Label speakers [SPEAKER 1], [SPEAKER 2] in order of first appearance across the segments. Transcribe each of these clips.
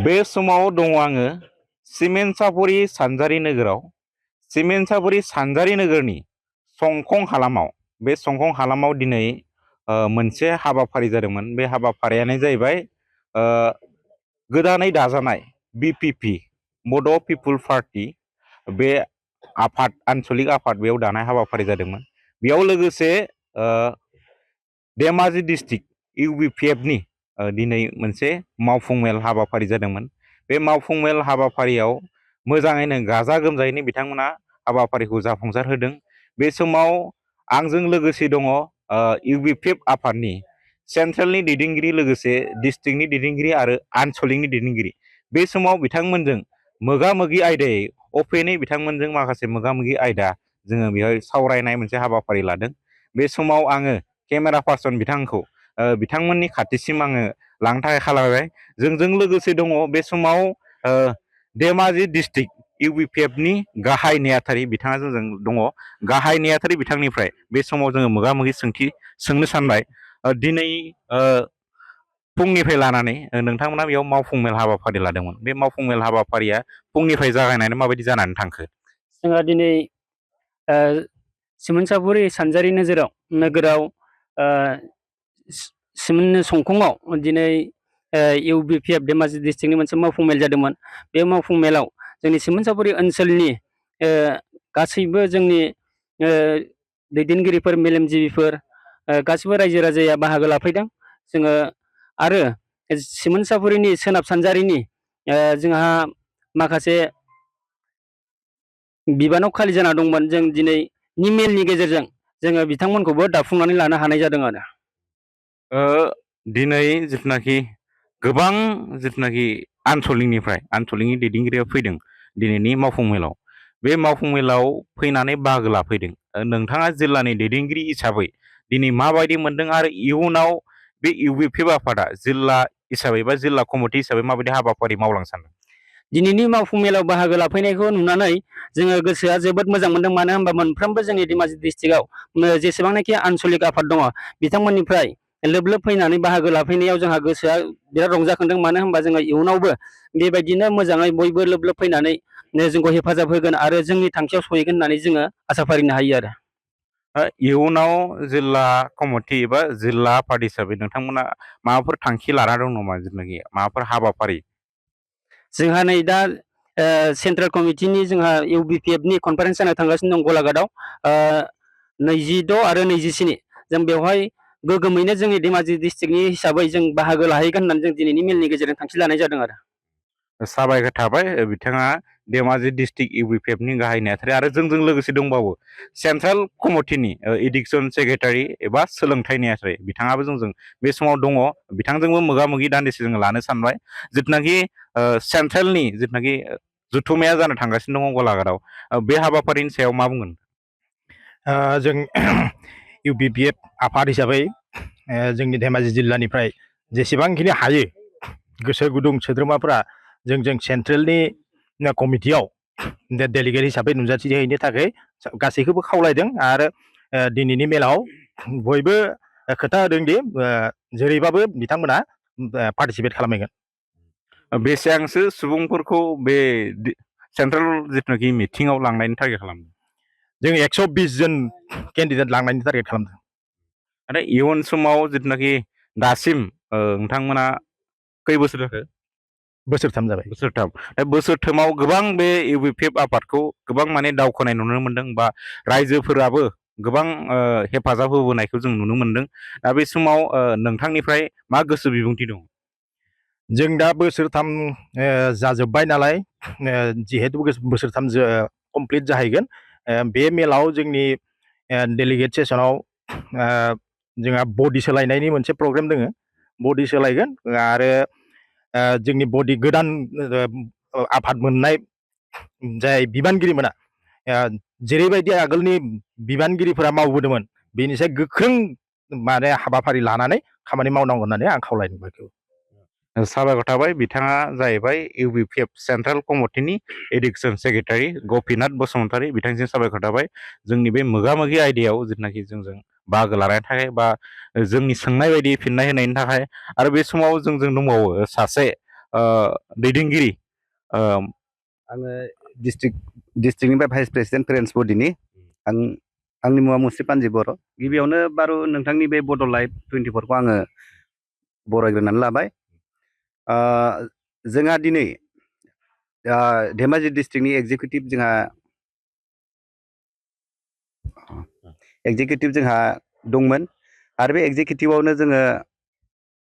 [SPEAKER 1] बे समाव दङ आङो सिमेन्सापुरि सानजारि नोगोराव सिमेन्सापुरि सानजारि नोगोरनि संखं हालामाव बे संखं हालामाव दिनै मोनसे हाबाफारि जादोंमोन। बे हाबाफारियानो जाहैबाय गोदानै दाजानाय बिपिपि बड' पिपुल पार्टी बे आफाद आन्चलिक आफाद बेयाव दानाय हाबाफारि जादोंमोन। बेयाव लोगोसे धेमाजि डिस्ट्रिक्ट इउबिपिएफनि दिनै मोनसे मावफुं मेल हाबाफारि जादोंमोन। बे मावफुं मेल हाबाफारियाव मोजाङैनो गाजा गोमजायैनो बिथांमोना हाबाफारिखौ जाफुंसार होदों। बे समाव आंजों लोगोसे दङ इउबिपिएफ आफादनि सेन्ट्रेलनि दैदेनगिरि लोगोसे डिस्ट्रिक्टनि दैदेनगिरि आरो आन्चलिकनि दैदेनगिरि। बे समाव बिथांमोनजों मोगा मोगि आयदायै अपेनै बिथांमोनजों माखासे मोगा मोगि आयदा जोङो बेवहाय सावरायनाय मोनसे हाबाफारि लादों। बे समाव आङो केमेरा पार्सन बिथांखौ बिथांमोननि खाथिसिम आङो लांनो थाखाय खालामबाय। जोंजों लोगोसे दङ बे समाव धेमाजि डिस्ट्रिक्ट इउबिपिएफनि गाहाय नेहाथारि बिथाङा जोंजों दङ। गाहाय नेहाथारि बिथांनिफ्राय बे समाव जोङो मोगा मोगि सोंथि सोंनो सानबाय। दिनै फुंनिफ्राय लानानै नोंथांमोना बेयाव मावफुं मेल हाबाफारि लादोंमोन। बे मावफुं मेल हाबाफारिया फुंनिफ्राय जागायनानै माबायदि जानानै थांखो?
[SPEAKER 2] जोंहा दिनै सिमेन्सापुरि सानजारि नोगोराव संखंआव दिनै इउबिपिएफ धेमाजि डिस्ट्रिक्टनि मोनसे मावफुं मेल जादोंमोन। बे मावफुं मेलाव जोंनि सिमेन्सापुरि ओनसोलनि गासैबो जोंनि दैदेनगिरिफोर मेलेमजिबिफोर गासिबो रायजो राजाया बाहागो लाफैदों। जोङो आरो सिमेन्सापुरिनि सोनाब सानजारिनि जोंहा माखासे बिबानाव खालि जाना दंमोन। जों दिनैनि मेलनि गेजेरजों जोङो बिथांमोनखौबो दाफुंनानै लानो हानाय जादों आरो।
[SPEAKER 1] दिनै जिथुनाखि गोबां जिथुनाखि आन्चलिकनि दैदेनगिरिया फैदों दिनैनि मावफुं मेलाव। बे मावफुं मेलाव फैनानै बाहागो लाफैदों। नोंथाङा जिल्लानि दैदेनगिरि हिसाबै दिनै माबायदि मोनदों आरो इयुनाव बे इउबिपिएफ आफादा जिल्ला हिसाबै बा जिल्ला कमिटि हिसाबै माबायदि हाबाफारि मावलांनो सानदों?
[SPEAKER 2] दिनैनि मावफुं मेलाव बाहागो लाफैनायखौ नुनानै जोङो गोसोआ जोबोद मोजां मोनदों। मानो होनबा मोनफ्रोमबो जोंनि धेमाजि डिस्ट्रिक्टआव जेसेबांनाखि आन्चलिक आफाद दङ बिथांमोननिफ्राय लोब लोब फैनानै बाहागो लाफैनायाव जोंहा गोसोआ बिराद रंजाखांदों। मानो होनबा जोङो इयुनावबो बेबायदिनो मोजाङै बयबो लोब लोब फैनानै जोंखौ हेफाजाब होगोन आरो जोंनि थांखियाव सहैगोन होननानै जोङो आसा फारिनो हायो आरो।
[SPEAKER 1] इयुनाव जिल्ला कमिटि एबा जिल्ला आफाद हिसाबै नोंथांमोना माबाफोर थांखि लाना दं नामा? जिथुनाखि माबाफोर हाबाफारि?
[SPEAKER 2] जोंहा नै दा सेन्ट्रेल कमिटिनि जोंहा इउबिपिएफनि कनफारेन्स जानो थांगासिनो दं गलाघाटआव 26 आरो 27। जों बेवहाय गोगोमैनो जोंनि धेमाजि डिस्ट्रिक्टनि हिसाबै जों बाहागो लाहैगोन होननानै जों दिनैनि मेलनि गेजेरजों थांखि लानाय जादों आरो।
[SPEAKER 1] साबायखर थाबाय बिथाङा धेमाजि डिस्ट्रिक्ट इउबिपिएफनि गाहाय नेहाथारि आरो जोंजों लोगोसे दंबावो सेन्ट्रेल कमिटिनि एडुकेसन सेक्रेटारि एबा सोलोंथाइ नेहाथारि बिथाङाबो जोंजों बे समाव दङ। बिथांजोंबो मोगा मोगि दान्दिसे जोङो लानो सानबाय। जिथुनाखि सेन्ट्रेलनि जिथुनाखि जथुमाया जानो थांगासिनो दङ गलाघाटआव, बे हाबाफारिनि सायाव मा बुंगोन?
[SPEAKER 3] जों इउबिपिएफ आफाद हिसाबै जोंनि धेमाजि जिल्लानिफ्राय जेसेबांखिनि हायो गोसो गुदुं सोद्रोमाफोरा जों सेन्ट्रेलनि कमिटियाव डेलिगेट हिसाबै नुजाथिहैनो थाखाय गासैखौबो खावलायदों। आरो दिनैनि मेलाव बयबो खोथा होदों दि जेरैबाबो बिथांमोना पार्टिसिपेट खालामहैगोन।
[SPEAKER 1] बेसेबांसो सुबुंफोरखौ बे सेन्ट्रेल जिथुनाखि मिटिङाव लांनायनि टारगेट खालामदों?
[SPEAKER 3] जों 120 जन केन्डिडेट लांनायनि टारगेट खालामदों।
[SPEAKER 1] आरो इयुन समाव जिथुनाखि दासिम नोंथांमोना खै बोसोर जाखो?
[SPEAKER 3] बोसोरथाम जाबाय।
[SPEAKER 1] बोसोरथामाव गोबां बे इउबिपिएफ आफादखौ गोबां माने दावखोनाय नुनो मोनदों बा रायजोफोराबो गोबां हेफाजाब होबोनायखौ जों नुनो मोनदों। दा बे समाव नोंथांनिफ्राय मा गोसो बिबुंथि दं?
[SPEAKER 3] जों दा बोसोरथाम जाजोब्बाय नालाय, जिहेतु बोसोरथाम कमप्लिट जाहैगोन। बे मेलाव जोंनि डेलिगेट सेसनाव जोंहा बडि सोलायनायनि मोनसे प्रग्राम दोङो। बडि सोलायगोन आरो जोंनि बडि गोदान आफाद मोननाय जाय बिबानगिरिमोना जेरैबायदि आगोलनि बिबानगिरिफोरा मावबोदोंमोन बेनिसाय गोख्रों माने हाबाफारि लानानै खामानि मावनांगौ होननानै आं खावलायदों बयखौबो।
[SPEAKER 1] साबायखर थाबाय। बिथाङा जाहैबाय इउबिपिएफ सेन्ट्रेल कमिटिनि एडुकेसन सेक्रेटारि गपिनाथ बसुमतारी। बिथांसिम साबायखर थाबाय जोंनि बे मोगा मोगि आयदायाव जिथुनाखि जोंजों बाहागो लानायनि थाखाय बा जोंनि सोंनाय बायदि फिननाय होनायनि थाखाय। आरो बे समाव जोंजों दंबावो सासे दैदेनगिरि
[SPEAKER 4] आङो डिस्ट्रिक्टनिफ्राय भाइस प्रेसिडेन्ट पेरेन्टस बडिनि आंनि मुङा मुस्रि पानजि बर'। गिबियावनो बारु नोंथांनि बे बड' लाइभ 24खौ आङो बरायग्रोनानै लाबाय। जोंहा दिनै धेमाजि डिस्ट्रिक्टनि एग्जिकिउटिभ जोंहा दंमोन आरो बे एग्जिकिउटिभआवनो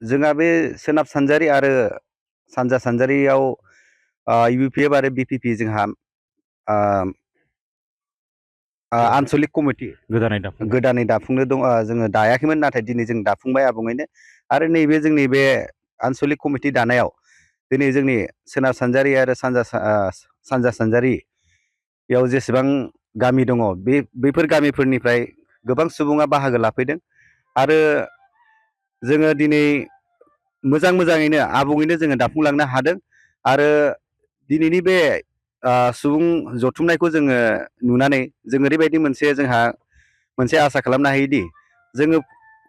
[SPEAKER 4] जोंहा बे सोनाब सानजारि आरो सानजा सानजारियाव UPF आरो BPP जोंहा आनसलिक कमिटि गोदानै दाफुंनो दं। जोङो दायाखैमोन, नाथाय दिनै जों दाफुंबाय आबुङैनो। आरो नैबे जोंनि बे आनसलिक कमिटि दानायाव दिनै जोंनि सोनाब सानजारि आरो सानजा सानजारियाव जेसेबां गामि दङ बैफोर गामिफोरनिफ्राय गोबां सुबुङा बाहागो लाफैदों आरो जोङो दिनै मोजाङैनो आबुङैनो जोङो दाफुंलांनो हादों। आरो दिनैनि बे सुबुं जथुमनायखौ जोङो नुनानै जों ओरैबायदि जोंहा मोनसे आसा खालामनो हायोदि जोङो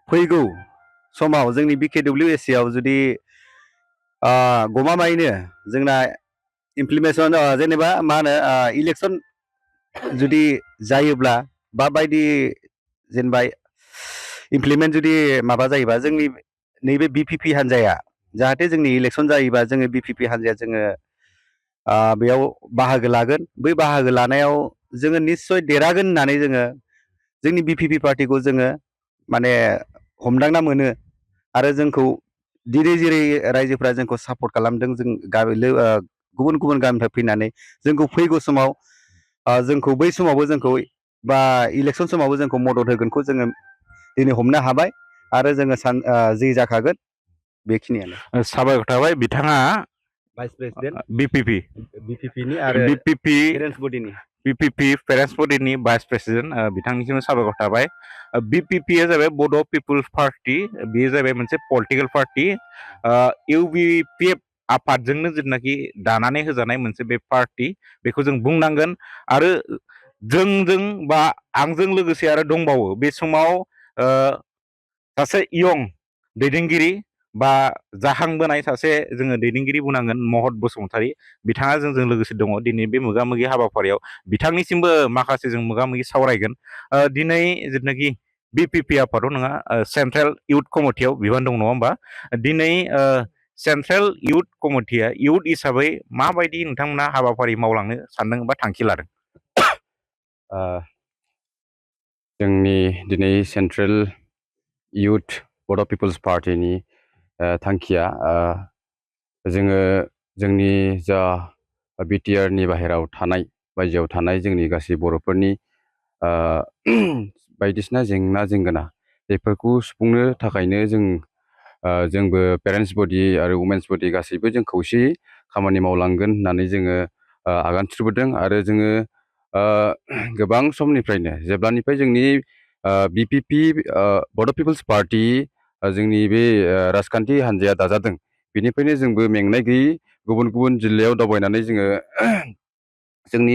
[SPEAKER 4] फैगौ समाव जोंनि BKWSC आव जुदि गमामायैनो जोंना इमप्लिमेन्टेसन जेनेबा मा होनो इलेक्सन जुदि जायोब्ला बा बायदि जेनेबा इमप्लिमेन्ट जुदि माबा जायोबा जोंनि नैबे BPP हान्जाया जाहाथे जोंनि इलेक्सन जायोबा जोङो BPP हान्जाया जोङो बेयाव बाहागो लागोन। बै बाहागो लानायाव जोङो निस्सय देरहागोन होननानै जोङो जोंनि BPP पार्टिखौ जोङो माने हमदांना मोनो। आरो जोंखौ दिनै जेरै रायजोफ्रा जोंखौ सापर्ट खालामदों, जों गुबुन गुबुन गामिनिफ्राय फैनानै जोंखौ फैगौ समाव जोंखौ बै समावबो जोंखौ बा इलेक्सन समावबो जोंखौ मदद होगोनखौ जोङो दिनै हमनो हाबाय आरो जोङो जै जाखागोन। बेखिनियानो।
[SPEAKER 1] साबायखर थाबाय। बिथाङा
[SPEAKER 4] भाइस प्रेसिडेन्ट
[SPEAKER 1] BPPनि
[SPEAKER 4] आरो
[SPEAKER 1] BPP पेरेन्टस बडिनि भाइस प्रेसिडेन्ट, बिथांनिसिम साबायखर थाबाय। BPP आ जाबाय बड' पिपुल्स पार्टि। बेयो जाबाय मोनसे पलिटिकेल पार्टि। UBPF आफादजोंनो जिथुनाखि दानानै होजानाय मोनसे बे पार्टि, बेखौ जों बुंनांगोन। आरो जोंजों बा आंजों लोगोसे आरो दंबावो बे समाव सासे इयं दैदेनगिरि बा जाहांबोनाय सासे जोङो दैदेनगिरि बुंनांगोन, महत बसुमतारी। बिथाङा जोंजों लोगोसे दङ दिनै बे मोगा मोगि हाबाफारियाव। बिथांनिसिमबो माखासे जों मोगा मोगि सावरायगोन। दिनै जिथुनाखि BPP आफादाव नङा, सेन्ट्रेल इउथ कमिटियाव बिबान दं, नङा होमबा? दिनै सेन्ट्रेल इउथ कमिटिया इउथ हिसाबै माबायदि नोंथांमोना हाबाफारि मावलांनो सानदों बा थांखि लादों?
[SPEAKER 5] जोंनि दिनै सेन्ट्रेल इउथ बड' पिपुल्स पार्टिनि थांखिया जोङो जोंनि जा BTRनि बाहेरायाव थानाय, बायजोआव थानाय जोंनि गासै बर'फोरनि बायदिसिना जेंना जेंगोना बेफोरखौ सुफुंनो थाखायनो जोंबो पेरेन्टस बडि आरो वुमेन्स बडि गासैबो जों खौसेयै खामानि मावलांगोन होननानै जोङो आगान सुरबोदों। आरो जोङो गोबां समनिफ्रायनो, जेब्लानिफ्राय जोंनि BPP बड' पिपुल्स पार्टि जोंनि बे राजखान्थि हान्जाया दाजादों, बेनिफ्रायनो जोंबो मेंनाय गैयै गुबुन गुबुन जिल्लायाव दावबायनानै जोङो जोंनि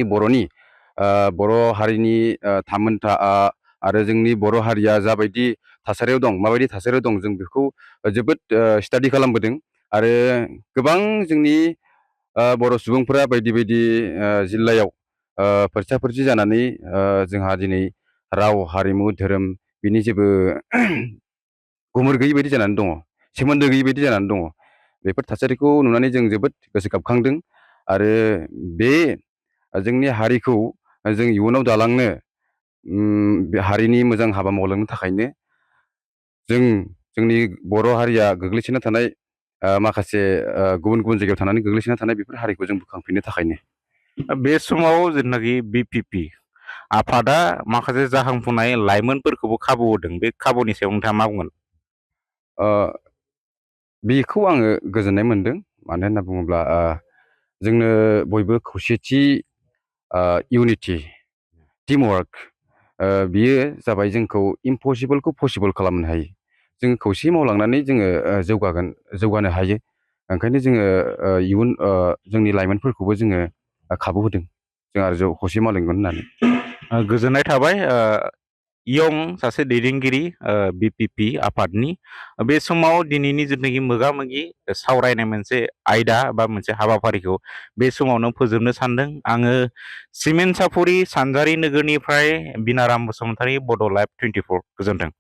[SPEAKER 5] बर' हारिनि थामोनथा आरो जोंनि बर' हारिया जाबायदि थासारियाव दं, माबायदि थासारियाव दं, जों बेखौ जोबोद स्टाडि खालामबोदों। आरो गोबां जोंनि बर' सुबुंफोरा बायदि बायदि जिल्लायाव फोरसा जानानै जोंहा दिनै राव, हारिमु, धोरोम बिनि जेबो गुमुर गैयै बायदि जानानै दङ, सोमोन्दो गैयै बायदि जानानै दङ। बेफोर थासारिखौ नुनानै जों जोबोद गोसोखांदों। आरो बे जोंनि हारिखौ जों इयुनाव दालांनो, बे हारिनि मोजां हाबा मावलांनो थाखायनो जोंनि बर' हारिया गोग्लैसोना थानाय माखासे गुबुन गुबुन जायगायाव थानानै गोग्लैसोना थानाय बेफोर हारिखौ जों बोखांफिननो थाखायनो।
[SPEAKER 1] बे समाव जिथुनाखि BPP आफादा माखासे जाखांफुनाय लाइमोनफोरखौबो खाबु होदों। बे खाबुनि सायाव नोंथाङा मा बुंगोन?
[SPEAKER 5] बेखौ आङो गोजोननाय मोनदों। मानो होनना बुङोब्ला जोंनो बयबो खौसेथि, इउनिटि, टिमवार्क, बियो जाबाय जोंखौ इम्पसिबोलखौ पसिबोल खालामनो हायो। जों खौसे मावलांनानै जोङो जौगानो हायो। ओंखायनो जोङो जोंनि लाइमोनफोरखौबो जोङो खाबु होदों, जों आरो खौसे मावलांगोन होननानै।
[SPEAKER 1] गोजोननाय थाबाय। इयं सासे दैदेनगिरि BPP आफादनि बे समाव दिनैनि जिथुनाखि मोगा-मोगि सावरायनाय मोनसे आयदा बा मोनसे हाबाफारिखौ बे समावनो फोजोबनो सानदों। आङो सिमेन्ट सापरि सानजारि नोगोरनिफ्राय बिनाराम बसुमतारी बड' लाइभ 24 गोजोन्थों।